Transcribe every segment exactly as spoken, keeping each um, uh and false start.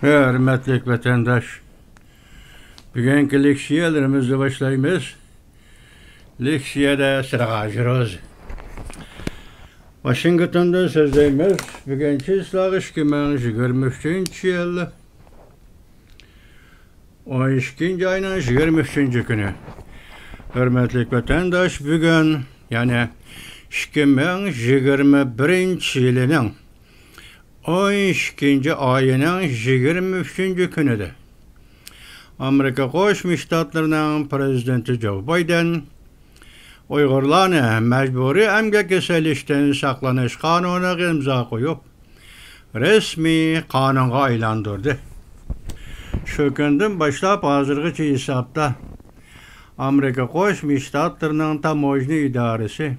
ھۆرمەتلىك ۋەتەنداش، بۈگۈنكى لېكسىيەلىرىمىزنى باشلايمىز. لېكسىيەدە سىرغاژروز. ۋاشىنگتوندىن سۆزلەيمىز. بۈگۈن چىسلاغ ئىككى مىڭ يىگىرمە ئۈچىنچى يىل، ئون ئىككىنچى ئاينىڭ يىگىرمە ئۈچىنچى كۈنى. ھۆرمەتلىك ۋەتەنداش، بۈگۈن، يەنى ئىككى مىڭ يىگىرمە بىرىنچى يىلىنىڭ ئون ئىككىنچى ئايىنىڭ يىگىرمە ئۈچىنچى كۈنىدە، ئامېرىكا قوشما شتاتلىرىنىڭ پىرېزىدېنتى جو بايدېن ئۇيغۇرلارنى مەجبۇرىي ئەمگەككە سېلىشتىن ساقلىنىش قانۇنىغا ئىمزا قويۇپ، رەسمىي قانۇنغا ئايلاندۇردى. شۇ كۈندىن باشلاپ ھازىرغىچە ھېسابتا ئامېرىكا قوشما شتاتلىرىنىڭ تاموژنا ئىدارىسى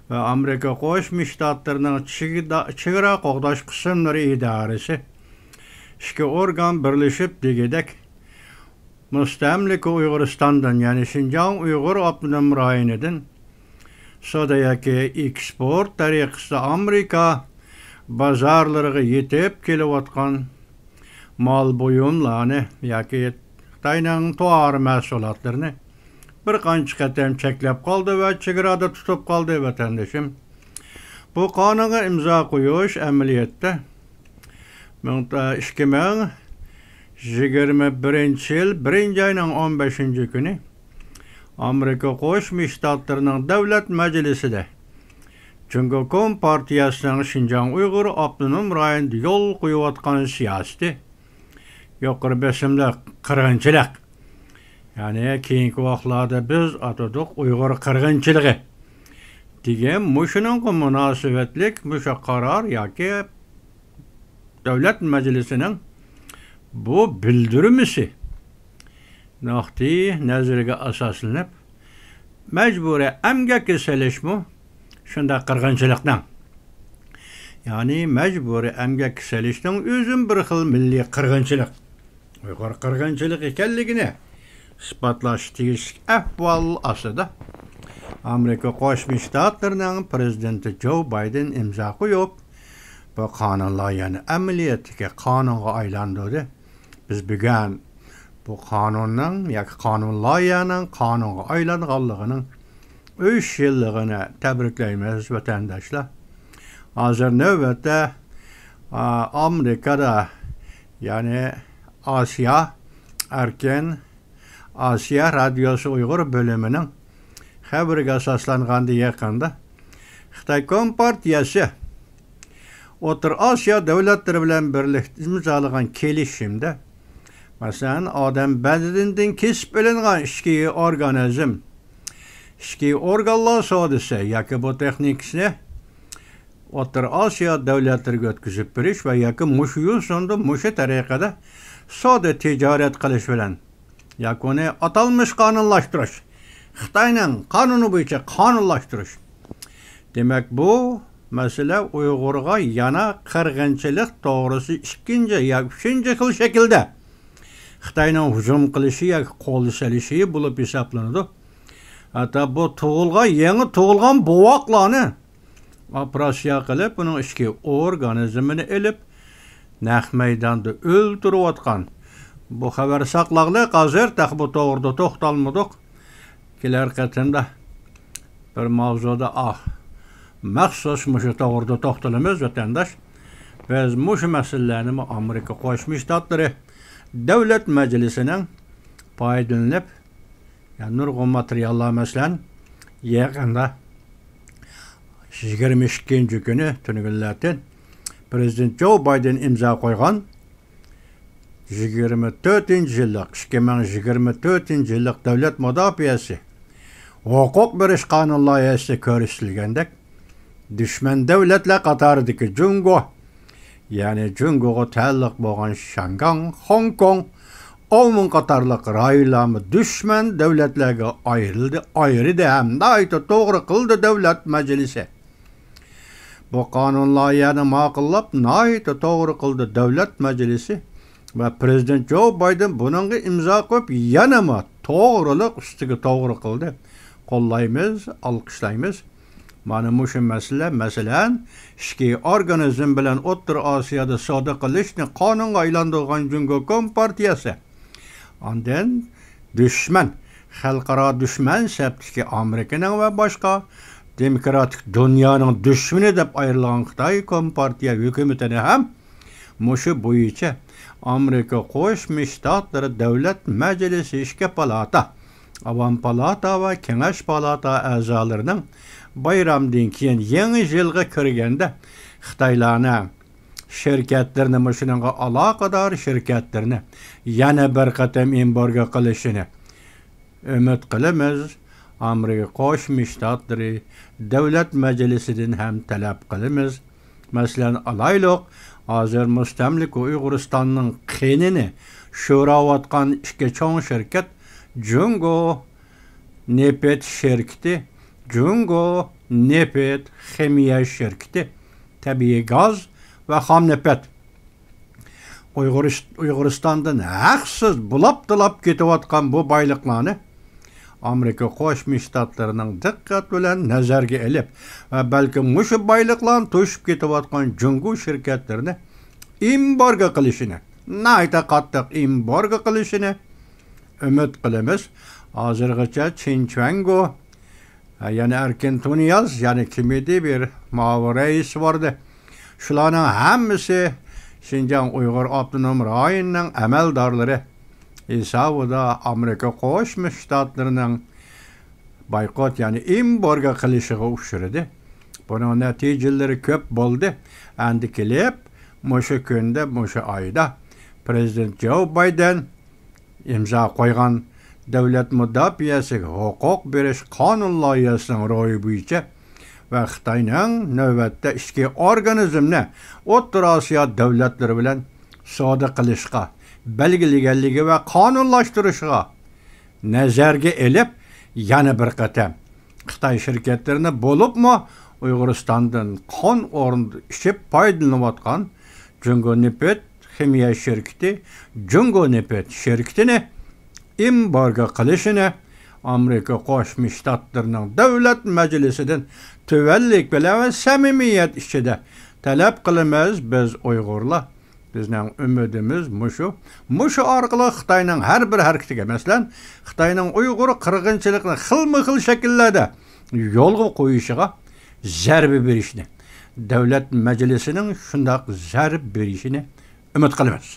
ۋە ئامېرىكا قوشما شتاتلىرىنىڭ چېگدا-، چېگرا قوغداش قىسىملىرى ئىدارىسى ئىككى ئورگان بىرلىشىپ دېگۈدەك مۇستەملىكە ئۇيغۇرىستاندىن، يەنى شىنجاڭ ئۇيغۇر ئاپتونوم رايونىدىن سودا ياكى ئېكسپورت تەرىقىسىدە ئامېرىكا بازارلىرىغا يېتىپ كېلىۋاتقان مال بۇيۇملارنى ياكى خىتاينىڭ تاۋار مەھسۇلاتلىرىنى بىر قانچە قېتىم چەكلەپ قالدى ۋە چېگرادا تۇتۇپ قالدى، ۋەتەندىشىم. بۇ قانۇنغا ئىمزا قويۇش ئەمەلىيەتتە مىڭ، ئىككى مىڭ يىگىرمە بىرىنچى يىل بىرىنچى ئاينىڭ ئون بەشىنچى كۈنى ئامېرىكا قوشما شتاتلىرىنىڭ دۆلەت مەجلىسىدە جۇڭگو كومپارتىيەسىنىڭ شىنجاڭ ئۇيغۇر ئاپتونوم رايونىدا يول قويۇۋاتقان سىياسىتى يۇقىرى بېسىملىق قىرغىنچىلىق، يەنى كېيىنكى ۋاقىتلاردا بىز ئاتىدۇق ئۇيغۇر قىرغىنچىلىقى دېگەن مۇشۇنىڭغا مۇناسىۋەتلىك مۇشۇ قارار ياكى دۆلەت مەجلىسىنىڭ بۇ بىلدۈرمىسى نۇقتىئى نەزىرىگە ئاساسلىنىپ، مەجبۇرىي ئەمگەككە سېلىشمۇ شۇنداق قىرغىنچىلىقنىڭ، يەنى مەجبۇرىي ئەمگەككە سېلىشنىڭ ئۆزىمۇ بىر خىل مىللىي قىرغىنچىلىق، ئۇيغۇر قىرغىنچىلىقى ئىكەنلىكىنى ئىسپاتلاش تېگىشلىك ئەھۋال ئاستىدا، ئامېرىكا قوشما شتاتلىرىنىڭ پىرېزىدېنتى جو بايدېن ئىمزا قويۇپ، بۇ قانۇن لايىھەنى ئەمەلىيەتتىكى قانۇنغا ئايلاندۇردى. بىز بۈگۈن بۇ قانۇننىڭ ياكى قانۇن لايىھەنىڭ قانۇنغا ئايلانغانلىقىنىڭ ئۈچ يىللىقىنى تەبرىكلەيمىز، ۋەتەنداشلار. ھازىر نۆۋەتتە، ئا، ئامېرىكىدا، يەنى ئاسىيا ئەركىن ئاسىيا رادىيوسى ئۇيغۇر بۆلۈمىنىڭ خەۋىرىگە ئاساسلانغاندا، يېقىندا خىتاي كومپارتىيەسى ئوتتۇرا ئاسىيا دۆلەتلىرى بىلەن بىرلىكتە ئىمزالىغان كېلىشىمدە، مەسىلەن، ئادەم بەدىنىدىن كېسىپ ئېلىنغان ئىچكى ئورگانىزم، ئىچكى ئورگانلار سودىسى ياكى بۇ تېخنىكىسىنى ئوتتۇرا ئاسىيا دۆلەتلىرىگە ئۆتكۈزۈپ بېرىش ۋە ياكى مۇشۇ يوسۇندا مۇشۇ تەرىقىدە سودا تىجارەت قىلىش بىلەن ياكى ئۇنى ئاتالمىش قانۇنلاشتۇرۇش، خىتاينىڭ قانۇنى بويىچە قانۇنلاشتۇرۇش. دېمەك، بۇ مەسىلە ئۇيغۇرغا يەنە قىرغىنچىلىق توغرىسى ئىككىنچى ياكى ئۈچىنچى خىل شەكىلدە خىتاينىڭ ھۇجۇم قىلىشى ياكى قول سېلىشى بولۇپ ھېسابلىنىدۇ. ھەتتا بۇ تۇغۇلغان، يېڭى تۇغۇلغان بوۋاقلارنى ئوپېراتسىيە قىلىپ، ئۇنىڭ ئىچكى ئورگانىزمىنى ئېلىپ، نەق مەيداندا ئۆلتۈرۈۋاتقان. بۇ خەۋەر ساقلاقلىق، ھازىر تېخى بۇ توغرىدا توختالمىدۇق. كېلەر قېتىمدا بىر ماۋزۇدا، ئاھ، مەخسۇس مۇشۇ توغرىدا توختىلىمىز، ۋەتەنداش. بىز مۇشۇ مەسىلىلەرنىمۇ ئامېرىكا قوشما شتاتلىرى دۆلەت مەجلىسىنىڭ پايدىلىنىپ، يەنى نۇرغۇن ماتېرىياللار، مەسىلەن، يېقىندا يىگىرمە ئىككىنچى كۈنى تۈنۈگۈنلەردىن پىرېزىدېنت جو بايدېن ئىمزا قويغان يىگىرمە تۆتىنچى يىللىق، ئىككى مىڭ يىگىرمە تۆتىنچى يىللىق دۆلەت مۇداپىئەسى ھوقۇق بېرىش قانۇن لايىھەسىدە كۆرسىتىلگەندەك، دۈشمەن دۆلەتلەر قاتارىدىكى جۇڭگو، يەنى جۇڭگوغا تەئەللۇق بولغان شياڭگاڭ، خوڭكوڭ، ئاۋمېن قاتارلىق رايونلارمۇ دۈشمەن دۆلەتلەرگە ئايرىلدى، ئايرىدى ھەم ناھايىتى توغرا قىلدى دۆلەت مەجلىسى. بۇ قانۇن لايىھەنى ماقۇللاپ، ناھايىتى توغرا قىلدى دۆلەت مەجلىسى ۋە پىرېزىدېنت جو بايدېن بۇنىڭغا ئىمزا قويۇپ، يەنىمۇ توغرىلىق ئۈستىگە توغرا قىلدى. قوللايمىز، ئالقىشلايمىز. مانا مۇشۇ مەسىلە، مەسىلەن، ئىچكى ئورگانىزم بىلەن ئوتتۇرا ئاسىيادا سودا قىلىشنى قانۇنغا ئايلاندۇرغان جۇڭگو كومپارتىيەسى. ئاندىن دۈشمەن، خەلقئارا دۈشمەن سەپتىكى ئامېرىكىنىڭ ۋە باشقا دېموكراتىك دۇنيانىڭ دۈشمىنى دەپ ئايرىلغان خىتاي كومپارتىيە ھۆكۈمىتىنى ھەم مۇشۇ بويىچە ئامېرىكا قوشما شتاتلىرى دۆلەت مەجلىسى ئىككى پالاتا، ئاۋام پالاتا ۋە كېڭەش پالاتا ئەزالىرىنىڭ بايرامدىن كېيىن يېڭى يىلغا كىرگەندە خىتايلارنى، شىركەتلىرىنى، مۇشۇنىڭغا ئالاقىدار شىركەتلىرىنى يەنە بىر قېتىم ئېمبارگو قىلىشىنى ئۈمىد قىلىمىز. ئامېرىكا قوشما شتاتلىرى دۆلەت مەجلىسىدىن ھەم تەلەپ قىلىمىز. مەسىلەن، ئالايلۇق، ھازىر مۇستەملىكە ئۇيغۇرىستاننىڭ قېنىنى شوراۋاتقان ئىككى چوڭ شىركەت، جۇڭگو نېفىت شىركىتى، جۇڭگو نېفىت خىمىيە شىركىتى، تەبىئىي گاز ۋە خام نېفىت. ئۇيغۇرىس-، ئۇيغۇرىستاندىن ھەقسىز بۇلاپ-تۇلاپ كېتىۋاتقان بۇ بايلىقلارنى ئامېرىكا قوشما شتاتلىرىنىڭ دىققەت بىلەن نەزەرگە ئېلىپ ۋە بەلكىم مۇشۇ بايلىقلارنى توشۇپ كېتىۋاتقان جۇڭگو شىركەتلىرىنى ئېمبارگو قىلىشىنى، ناھايىتى قاتتىق ئېمبارگو قىلىشىنى ئۈمىد قىلىمىز. ھازىرغىچە چىن چۈەنگو، يەنى ئەركىن تۇنىياز، يەنى كىم ئىدى، بىر ماۋۇ رەئىس باردى. شۇلارنىڭ ھەممىسى شىنجاڭ ئۇيغۇر ئاپتونوم رايونىنىڭ ئەمەلدارلىرى ھېسابىدا ئامېرىكا قوشما شتاتلىرىنىڭ بايقوت، يەنى ئېمبارگو قىلىشىغا ئۇچرىدى. بۇنىڭ نەتىجىلىرى كۆپ بولدى. ئەندى كېلىپ مۇشۇ كۈندە، مۇشۇ ئايدا پرېزىدېنت جو بايدېن ئىمزا قويغان دۆلەت مۇداپىئەسىگە ھوقۇق بېرىش قانۇن لايىھەسىنىڭ روھى بويىچە ۋە خىتاينىڭ نۆۋەتتە ئىچكى ئورگانىزمنى ئوتتۇرا ئاسىيا دۆلەتلىرى بىلەن سودا قىلىشقا بەلگىلىگەنلىكى ۋە قانۇنلاشتۇرۇشىغا نەزەرگە ئېلىپ، يەنە بىر قېتىم خىتاي شىركەتلىرىنى، بولۇپمۇ ئۇيغۇرىستاندىن قان ئورنىدا ئىچىپ پايدىلىنىۋاتقان جۇڭگو نېفىت خىمىيە شىركىتى، جۇڭگو نېفىت شىركىتىنى ئېمبارگو قىلىشىنى ئامېرىكا قوشما شتاتلىرىنىڭ دۆلەت مەجلىسىدىن تۆۋەنلىك بىلەن ۋە سەمىمىيەت ئىچىدە تەلەپ قىلىمىز. بىز ئۇيغۇرلار، بىزنىڭ ئۈمىدىمىز مۇشۇ. مۇشۇ ئارقىلىق خىتاينىڭ ھەر بىر ھەرىكىتىگە، مەسىلەن، خىتاينىڭ ئۇيغۇر قىرغىنچىلىقىنى خىلمۇ خىل شەكىللەردە يولغا قويۇشىغا زەربە بېرىشنى، دۆلەت مەجلىسىنىڭ شۇنداق زەربە بېرىشىنى ئۈمىد قىلىمىز.